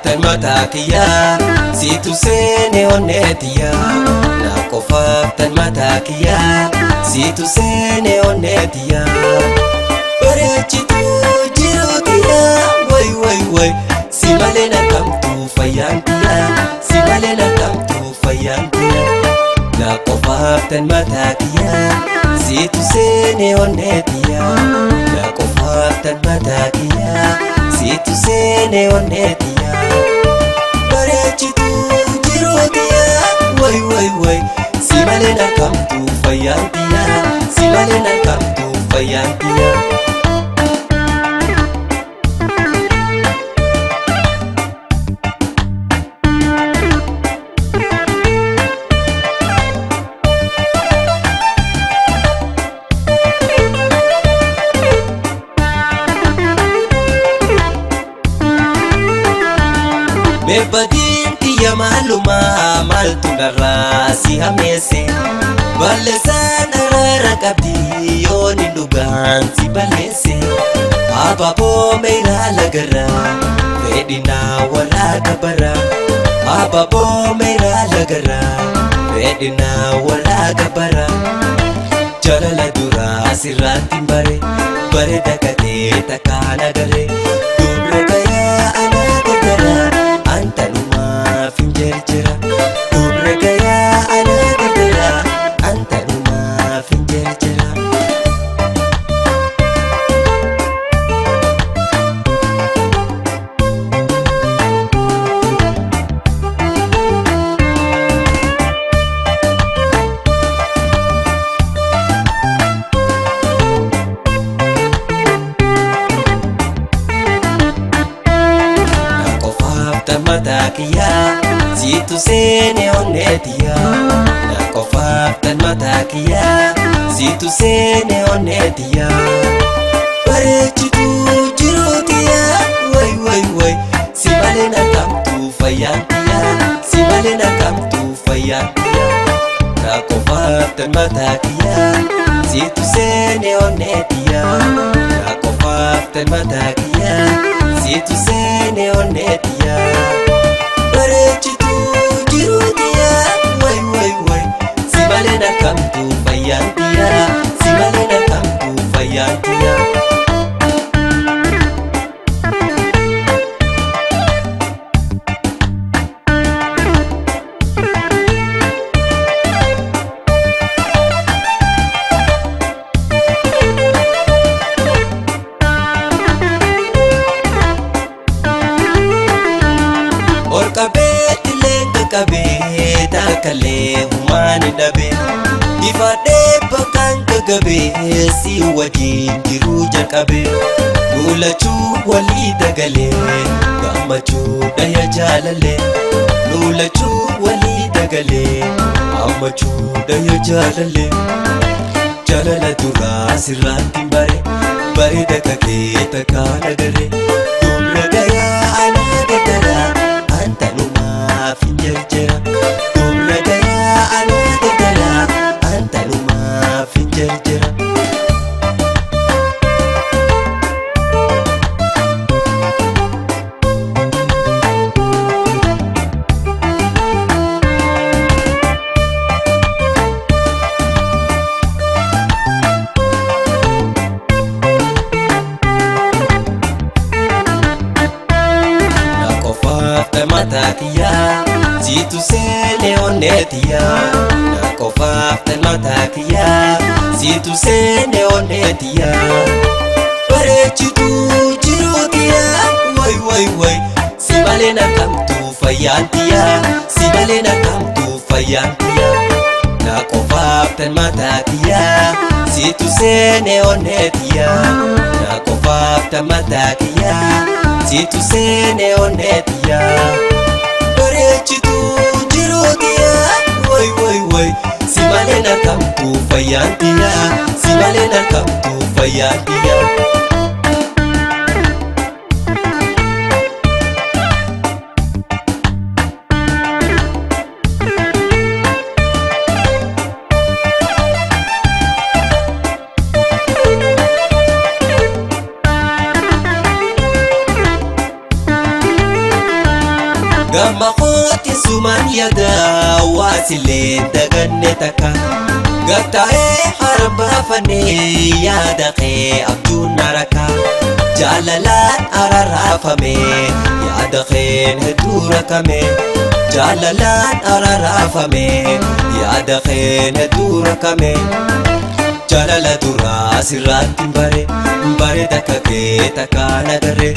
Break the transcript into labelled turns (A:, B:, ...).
A: Tan mataa kiyyaa siitu seene onnee tiyyaa. Na qofaaf tan mataa kiyyaa siitu seene onnee tiyyaa. Bareechituu jiruu tiyyaa way way way si malee na kamtuu fayyaan tiyyaa si malee na kamtuu fayyaan tiyyaa. Na qofaaf tan mataa kiyyaa siitu seene onnee tiyyaa. Na qofaaf tan mataa kiyyaa siitu seene onnee tiyyaa. Bareechituu jiruu tiyyaa way way way si malee na kamtuu fayyaan tiyyaa si malee na kamtuu fayyaan tiyyaa. Meebbadiin tiyya maalumaa maaltu narraa si hameesse balleessaan araara qabdi yoon hin dhugaan si balleesse abaaboo meeraa lagarraa fedhinaa warraa gabaraa abaaboo meeraa lagarraa fedhinaa warraa gabaraa jaalala duraa sirraatti hin bare bare dakatee takkaan agarre dubra gayaa anaa gargaraa antanumaaf hin jarjara dubra gayaa anaa gargaraa antanumaaf hin jarjara. Na qofaaf tan mataa kiyyaa siitu seene onnee tiyyaa. Na qofaaf tan mataa kiyyaa siitu seene onnee tiyyaa. Bareechituu jiruu tiyyaa way way way si malee na kamtuu fayyaan tiyyaa si malee na kamtuu fayyaan tiyyaa. Na qofaaf tan mataa kiyyaa siitu seene onnee tiyyaa. Na qofaaf tan mataa kiyyaa siitu seene onnee tiyyaa. Bareechituu jiruu tiyyaa way way way si malee na kamtuu fayyaan tiyyaa si malee na kamtuu fayyaan tiyyaa. Ol qabeetti leenca qabee taakkalee humaan hin dhabee ifadhee bakkaan gagabee si wajjin jiruu jalqabee nuulachuu walii dagalee gammachuu dhaya jaalalee nuulachuu walii dagalee gammachuu dhaya jaalalee. Jaalala duraa sirraatti hin bare bareeda kakee takkaan agarre dubra gayaa anaa gargaraa antanumaaf hin jarjara dubra gayaa anaa gargaraa antanumaaf hin jarjara. Na qofaaf tan mataa kiyyaa siitu seene onnee tiyyaa. Na qofaaf tan mataa kiyyaa siitu seene onnee tiyyaa. Bareechituu jiruu tiyyaa way way way si malee na kamtuu fayyaan tiyyaa si malee na kamtuu fayyaan tiyyaa. Na qofaaf tan mataa kiyyaa siitu seene onnee tiyyaa. Na qofaaf tan mataa kiyyaa siitu seene onnee tiyyaa. Bareechituu jiruu tiyyaa way way way si malee na kamtuu fayyaan tiyyaa si malee na kamtuu fayyaan tiyyaa. Gamma kootti sumaan yaada waasillee daganne takka. Gattaa'ee haran baafannee yaada kee abjuun naraka. Jaalalaan araraafame yaada keen hedduu rakkame. Jaalalaan araraafame yaada keen hedduu rakkame. Jaalala duraa sirraatti bare bare takka kee takka nagarre.